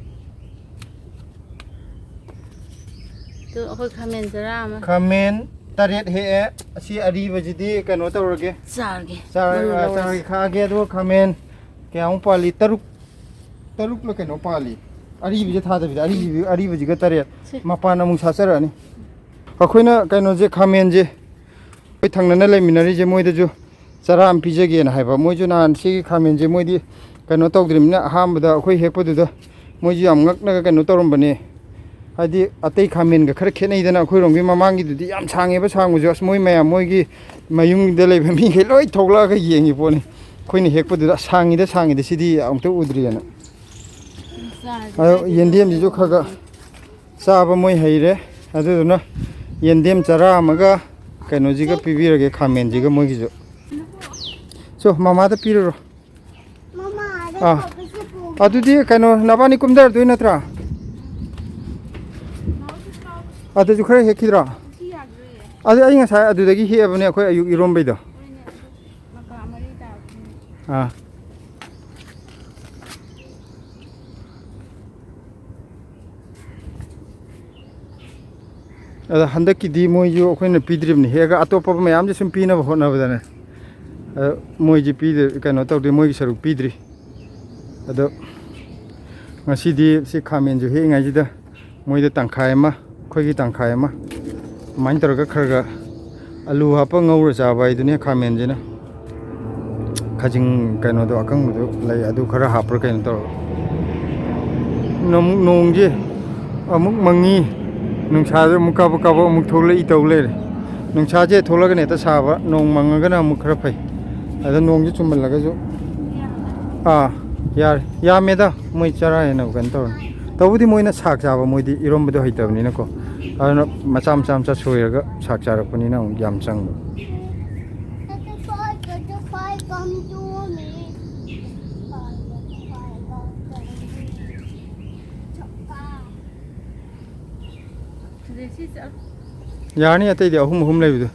ꯑꯗꯨ ꯑꯩꯈꯣꯏ ꯈꯥꯃꯦꯟ ꯆꯔꯥ ꯑꯃ꯫ ꯈꯥꯃꯦꯟ ꯇꯔꯦꯠ ꯍꯦꯛꯑꯦ꯫ ꯑꯁꯤ ꯑꯔꯤꯕꯁꯤꯗꯤ ꯀꯩꯅꯣ ꯇꯧꯔꯒꯦ꯫ ꯆꯥꯔꯒꯦ꯫ ꯆꯥꯔ-, ꯃꯔꯨ ꯑꯥ, ꯂꯧꯔꯁꯤ꯫ ꯆꯥꯔꯒꯦ, ꯈꯥꯛꯑꯒꯦ꯫ ꯑꯗꯨꯒ ꯈꯥꯃꯦꯟ ꯀꯌꯥꯃꯨꯛ ꯄꯥꯜꯂꯤ? ꯇꯔꯨꯛ, ꯇꯔꯨꯛꯂ ꯀꯩꯅꯣ ꯄꯥꯜꯂꯤ꯫ ꯑꯔꯤꯕꯁꯦ ꯊꯥꯗꯕꯤꯗ, ꯑꯔꯤꯕ-, ꯑꯔꯤꯕꯁꯤꯒ ꯇꯔꯦꯠ꯫ ꯁꯤ꯫ ꯃꯄꯥꯟ ꯑꯃꯨꯛ ꯁꯥꯠꯆꯔꯛꯑꯅꯤ꯫ ꯑꯩꯈꯣꯏꯅ ꯀꯩꯅꯣꯁꯦ, ꯈꯥꯃꯦꯟꯁꯦ ꯑꯩꯈꯣꯏ ꯊꯪꯅꯅ ꯂꯩꯃꯤꯟꯅꯔꯤꯁꯦ, ꯃꯣꯏꯗꯁꯨ ꯆꯔꯥ ꯑꯃ ꯄꯤꯖꯒꯦꯅ ꯍꯥꯏꯕ꯫ ꯃꯣꯏꯁꯨ ꯅꯍꯥꯟ ꯁꯤꯒꯤ ꯈꯥꯃꯦꯟꯁꯦ ꯃꯣꯏꯗꯤ ꯀꯩꯅꯣ ꯇꯧꯗ꯭ꯔꯤꯕꯅꯤꯅ, ꯑꯍꯥꯟꯕꯗ ꯑꯩꯈꯣꯏ ꯍꯦꯛꯄꯗꯨꯗ ꯃꯣꯏꯁꯨ ꯌꯥꯝ ꯉꯛꯅꯒ ꯀꯩꯅꯣ ꯇꯧꯔꯝꯕꯅꯦ꯫ ꯍꯥꯏꯗꯤ ꯑꯇꯩ ꯈꯥꯃꯦꯟꯒ ꯈꯔ ꯈꯦꯠꯅꯩꯗꯅ, ꯑꯩꯈꯣꯏꯔꯣꯝꯒꯤ ꯃꯃꯥꯡꯒꯤꯗꯨꯗꯤ ꯌꯥꯝ ꯁꯥꯡꯉꯦꯕ, ꯁꯥꯡꯕꯁꯨ꯫ ꯑꯁ, ꯃꯣꯏ ꯃꯌꯥꯝ, ꯃꯣꯏꯒꯤ ꯃꯌꯨꯝꯗ ꯂꯩꯕ ꯃꯤꯈꯩ ꯂꯣꯏ ꯊꯣꯛꯂꯛꯑꯒ ꯌꯦꯡꯉꯤ ꯄꯣꯠꯅꯤ꯫ ꯑꯩꯈꯣꯏꯅ ꯍꯦꯛꯄꯗꯨꯗ, "ꯑꯁ, ꯁꯥꯡꯉꯤꯗ, ꯁꯥꯡꯉꯤꯗ, ꯁꯤꯗꯤ ꯑꯃꯨꯛꯇ ꯎꯗ꯭ꯔꯤꯑꯅ"꯫ ꯑꯗꯣ ꯌꯦꯟꯗꯦꯝꯁꯤꯁꯨ ꯈꯔ ꯈꯔ ꯆꯥꯕ ꯃꯣꯏ ꯍꯩꯔꯦ꯫ ꯑꯗꯨꯗꯨꯅ ꯌꯦꯟꯗꯦꯝ ꯆꯔꯥ ꯑꯃꯒ ꯀꯩꯅꯣꯁꯤꯒ ꯄꯤꯕꯤꯔꯒꯦ, ꯈꯥꯃꯦꯟꯁꯤꯒ ꯃꯣꯏꯒꯤꯁꯨ꯫ ꯁꯣ, ꯃꯃꯥꯗ ꯄꯤꯔꯨꯔꯣ꯫ ꯃꯃꯥ, ꯑꯗ ꯑꯥ꯫ ꯊꯣꯛꯄꯁꯦ ꯄꯨ-, ꯑꯗꯨꯗꯤ ꯀꯩꯅꯣ, ꯅꯕꯥꯅꯤ ꯀꯨꯝꯊꯔꯗꯣꯏ ꯅꯠꯇ꯭ꯔꯥ? ꯑꯗꯨꯁꯨ ꯈꯔ ꯍꯦꯛꯈꯤꯗ꯭ꯔꯣ? ꯑꯗꯨ ꯑꯩ ꯉꯁꯥꯏ ꯑꯗꯨꯗꯒꯤ ꯍꯦꯛꯑꯕꯅꯦ, ꯑꯩꯈꯣꯏ ꯑꯌꯨꯛ ꯏꯔꯣꯝꯕꯩꯗꯣ꯫ ꯑꯥ꯫ ꯑꯗꯣ ꯍꯟꯗꯛꯀꯤꯗꯤ ꯃꯣꯏꯁꯨ ꯑꯩꯈꯣꯏꯅ ꯄꯤꯗ꯭ꯔꯤꯕꯅꯤ, ꯍꯦꯛꯑꯒ ꯑꯇꯣꯞꯄ ꯃꯌꯥꯝꯁꯦ ꯁꯨꯝ ꯄꯤꯅꯕ ꯍꯣꯠꯅꯕꯗꯅꯦ꯫ ꯑꯗꯣ ꯃꯣꯏꯁꯤ ꯄꯤꯗ-, ꯀꯩꯅꯣ ꯇꯧꯗꯦ, ꯃꯣꯏꯒꯤ ꯁꯔꯨꯛ ꯄꯤꯗ꯭ꯔꯤ꯫ ꯑꯗꯣ ꯉꯁꯤꯗꯤ ꯁꯤ ꯈꯥꯃꯦꯟꯁꯨ ꯍꯦꯛꯏꯉꯩꯁꯤꯗ ꯃꯣꯏꯗ ꯇꯪꯈꯥꯏ ꯑꯃ, ꯑꯩꯈꯣꯏꯒꯤ ꯇꯪꯈꯥꯏ ꯑꯃ, ꯑꯗꯨꯃꯥꯏꯅ ꯇꯧꯔꯒ ꯈꯔ ꯈꯔ ꯑꯂꯨ ꯍꯥꯞꯄ ꯉꯧꯔ ꯆꯥꯕ ꯍꯥꯏꯗꯨꯅꯦ ꯈꯥꯃꯦꯟꯁꯤꯅ꯫ ꯈꯖꯤꯡ ꯀꯩꯅꯣꯗꯣ ꯑꯀꯪꯕꯗꯣ ꯂꯩ, ꯑꯗꯨ ꯈꯔ ꯍꯥꯞꯄ꯭ꯔꯥ ꯀꯩꯅꯣ ꯇꯧꯔꯒ꯫ ꯑꯃꯨꯛ ꯅꯣꯡꯁꯦ ꯑꯃꯨꯛ ꯃꯪꯉꯤ, ꯅꯨꯡꯁꯥꯁꯦ ꯑꯃꯨꯛ ꯀꯥꯕꯛ ꯀꯥꯕꯛ ꯑꯃꯨꯛ ꯊꯣꯛꯂꯛꯏ ꯇꯧ ꯂꯩꯔꯦ꯫ ꯅꯨꯡꯁꯥꯁꯦ ꯊꯣꯛꯂꯒꯅ ꯍꯦꯛꯇ ꯁꯥꯕ, ꯅꯣꯡ ꯃꯪꯉꯒꯅ ꯑꯃꯨꯛ ꯈꯔ ꯐꯩ꯫ ꯑꯗ ꯅꯣꯡꯁꯦ ꯆꯨꯝꯃꯜꯂꯒꯁꯨ, ꯑꯥ, ꯌꯥꯔꯦ, ꯌꯥꯝꯃꯦꯗ꯫ ꯃꯣꯏ ꯆꯔꯥ ꯍꯦꯟꯅ ꯀꯩꯅꯣ ꯇꯧꯔꯅꯤ꯫ ꯇꯧꯕꯨꯗꯤ ꯃꯣꯏꯅ ꯁꯥꯛ ꯆꯥꯕ, ꯃꯣꯏꯗꯤ ꯏꯔꯣꯝꯕꯗꯣ ꯍꯩꯇꯕꯅꯤꯅꯀꯣ꯫ ꯑꯗꯨꯅ ꯃꯆꯥ ꯃꯆꯥ ꯃꯆꯥ ꯁꯣꯏꯔꯒ ꯁꯥꯛ ꯆꯥꯔꯛꯄꯅꯤꯅ ꯑꯃꯨꯛ ꯌꯥꯝ ꯆꯪꯕ꯫ ꯌꯥꯔꯅꯤ, ꯑꯇꯩꯗꯤ ꯑꯍꯨꯝ ꯑꯍꯨꯝ ꯂꯩꯕꯗꯣ꯫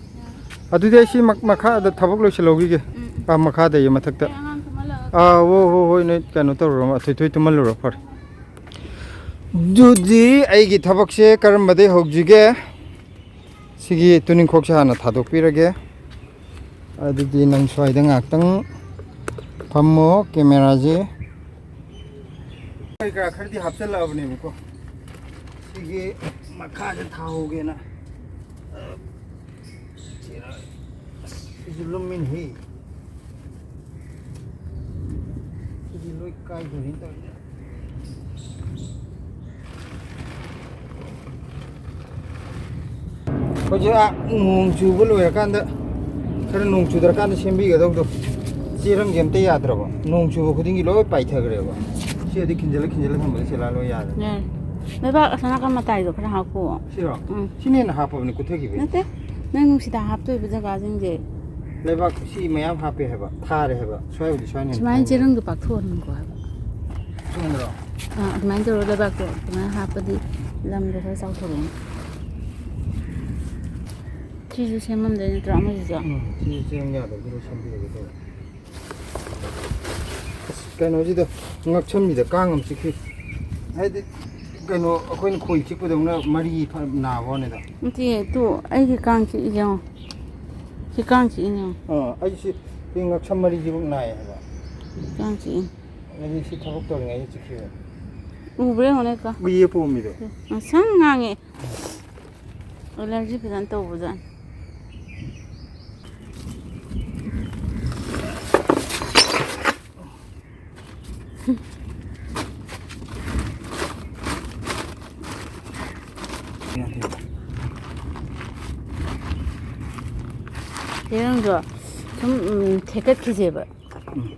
ꯑꯗꯨꯗꯤ ꯑꯩ ꯁꯤ ꯃꯛ-, ꯃꯈꯥꯗ ꯊꯕꯛ ꯂꯣꯏꯁꯤꯜꯍꯧꯈꯤꯒꯦ꯫ ꯎꯝ, ꯎꯝ꯫ ꯑꯥ, ꯃꯈꯥꯗ, ꯑꯩ ꯃꯊꯛꯇ꯫ ꯑꯩ ꯑꯉꯥꯡ ꯇꯨꯝꯍꯜꯂꯛꯑꯒꯦ꯫ ꯑꯥ, ꯍꯣ, ꯍꯣ, ꯍꯣꯏ, ꯅꯣꯏ ꯀꯩꯅꯣ ꯇꯧꯔꯨꯔꯣ, ꯑꯊꯣꯏ ꯊꯣꯏ ꯇꯨꯝꯍꯜꯂꯨꯔꯣ, ꯐꯔꯦ꯫ ꯑꯗꯨꯗꯤ ꯑꯩꯒꯤ ꯊꯕꯛꯁꯦ ꯀꯔꯝꯕꯗꯩ ꯍꯧꯁꯤꯒꯦ? ꯁꯤꯒꯤ ꯇꯨꯅꯤꯡꯈꯣꯛꯁꯦ ꯍꯥꯟꯅ ꯊꯥꯗꯣꯛꯄꯤꯔꯒꯦ꯫ ꯑꯗꯨꯗꯤ ꯅꯪ ꯁ꯭ꯋꯥꯏꯗ ꯉꯥꯏꯍꯥꯛꯇꯪ ꯐꯝꯃꯣ, ꯀꯦꯃꯦꯔꯥꯁꯦ꯫ ꯀꯔꯤ ꯀꯔꯥ ꯈꯔꯗꯤ ꯍꯥꯞꯆꯜꯂꯛꯑꯕꯅꯦꯕꯀꯣ꯫ ꯁꯤꯒꯤ ꯃꯈꯥꯁꯦ ꯊꯥꯍꯧꯒꯦꯅ꯫ ꯁꯤꯁꯨ ꯂꯨꯝꯃꯤꯅꯦꯍꯦ꯫ ꯁꯤꯗꯤ ꯂꯣꯏ ꯀꯥꯏꯗꯣꯔꯤꯅ ꯇꯧꯔꯤꯁꯦ꯫ ꯍꯧꯖꯤꯛ, ꯑꯥ, ꯅꯣꯡ ꯆꯨꯕ ꯂꯣꯏꯔꯀꯥꯟꯗ, ꯈꯔ ꯅꯣꯡ ꯆꯨꯗ꯭ꯔꯀꯥꯟꯗ ꯁꯦꯝꯕꯤꯒꯗꯧꯗꯣ, ꯆꯦꯔꯪꯁꯦ ꯑꯝꯇ ꯌꯥꯗ꯭ꯔꯕ꯫ ꯅꯣꯡ ꯆꯨꯕ ꯈꯨꯗꯤꯡꯒꯤ ꯂꯣꯏ ꯄꯥꯏꯊꯈ꯭ꯔꯦꯕ꯫ ꯁꯤꯗꯤ ꯈꯤꯟꯖꯤꯜꯂ ꯈꯤꯟꯖꯤꯜꯂ ꯊꯝꯕꯗ ꯁꯦꯂꯥ ꯂꯣꯏ ꯌꯥꯗ꯭ꯔꯦ꯫ ꯌꯥꯔꯦ꯫ ꯂꯩꯕꯥꯛ ꯑꯁꯣꯝ ꯅꯥꯀꯟ ꯃꯇꯥꯏꯗꯣ ꯈꯔ ꯍꯥꯞꯄꯣ꯫ ꯁꯤꯔꯣ? ꯎꯝ꯫ ꯁꯤꯅ ꯍꯦꯟꯅ ꯍꯥꯞꯄꯕꯅꯤ, ꯀꯨꯊꯈꯤꯕꯩ꯫ ꯅꯠꯇꯦ, ꯅꯪ ꯅꯨꯡꯁꯤꯗꯥꯛ ꯍꯥꯞꯇꯣꯏꯕ ꯖꯒꯥꯁꯤꯡꯁꯦ꯫ ꯂꯩꯕꯥꯛ ꯁꯤ ꯃꯌꯥꯝ ꯍꯥꯞꯄꯦ ꯍꯥꯏꯕ, ꯊꯥꯔꯦ ꯍꯥꯏꯕ, ꯁ꯭ꯋꯥꯏꯕꯨꯗꯤ ꯁ꯭ꯋꯥꯏꯅ ꯍꯦꯟꯅ ꯁꯨꯃꯥꯏꯅ ꯊꯥꯏꯅꯦ꯫ ꯆꯦꯔꯪꯗꯣ ꯄꯥꯛꯊꯣꯛꯍꯟꯒꯣ ꯍꯥꯏꯕ꯫ ꯁꯣꯝꯗꯔꯣ? ꯑꯥ, ꯑꯗꯨꯃꯥꯏꯅ ꯇꯧꯔꯒ ꯂꯩꯕꯥꯛꯇꯣ ꯑꯗꯨꯃꯥꯏꯅ ꯍꯥꯞꯄꯗꯤ ꯂꯝꯗꯣ ꯈꯔ ꯆꯥꯎꯊꯣꯔꯛꯑꯅꯤ꯫ ꯁꯤꯁꯨ ꯁꯦꯝꯃꯝꯗꯣꯏ ꯅꯠꯇ꯭ꯔꯣ, ꯑꯃꯁꯤꯁꯨ? ꯎꯝ, ꯁꯤꯁꯨ ꯆꯦꯔꯪ ꯌꯥꯗꯕꯗꯨꯗ ꯁꯦꯝꯕꯤꯔꯒꯦ ꯇꯧꯕ꯫ ꯑꯁ, ꯀꯩꯅꯣꯁꯤꯗ ꯉꯛꯁꯝꯁꯤꯗ ꯀꯥꯡ ꯑꯃ ꯆꯤꯛꯈꯤ꯫ ꯍꯥꯏꯗꯤ, ꯀꯩꯅꯣ, ꯑꯩꯈꯣꯏꯅ ꯈꯣꯏ ꯆꯤꯛꯄꯗꯧꯅ ꯃꯔꯤ ꯐ-, ꯅꯥꯕ ꯋꯥꯅꯤꯗ꯫ ꯅꯠꯇꯦ, ꯇꯨ, ꯑꯩꯒꯤ ꯀꯥꯡ ꯆꯤꯛꯏ ꯌꯦꯡꯉꯣ꯫ ꯁꯤ ꯀꯥꯡ ꯆꯤꯛꯏ ꯌꯦꯡꯉꯣ꯫ ꯑꯥ, ꯑꯩꯁꯤ ꯁꯤ ꯉꯛꯁꯝ ꯃꯔꯤꯁꯤꯕꯨ ꯅꯥꯏ ꯍꯥꯏꯕ꯫ ꯀꯥꯡ ꯆꯤꯛꯏ꯫ ꯑꯩꯗꯤ ꯁꯤ ꯊꯕꯛ ꯇꯧꯔꯤꯉꯩꯗ ꯆꯤꯛꯈꯤꯕ꯫ ꯎꯕ꯭ꯔꯥ ꯌꯦꯡꯉꯣꯅꯦ, ꯀꯥ꯫ ꯎꯏꯌꯦ, ꯄꯣꯝꯃꯤꯗꯣ꯫ ꯉꯁꯪ ꯉꯥꯡꯉꯦ꯫ ꯑꯦꯂꯔꯖꯤ ꯐꯖꯅ ꯇꯧꯕꯖꯥꯠꯅꯤ꯫ ꯌꯦꯔꯨꯝꯗꯣ ꯁꯨꯝ, ꯎꯝ, ꯊꯦꯛꯀꯠꯈꯤꯁꯦꯕ꯫ ꯎꯝ꯫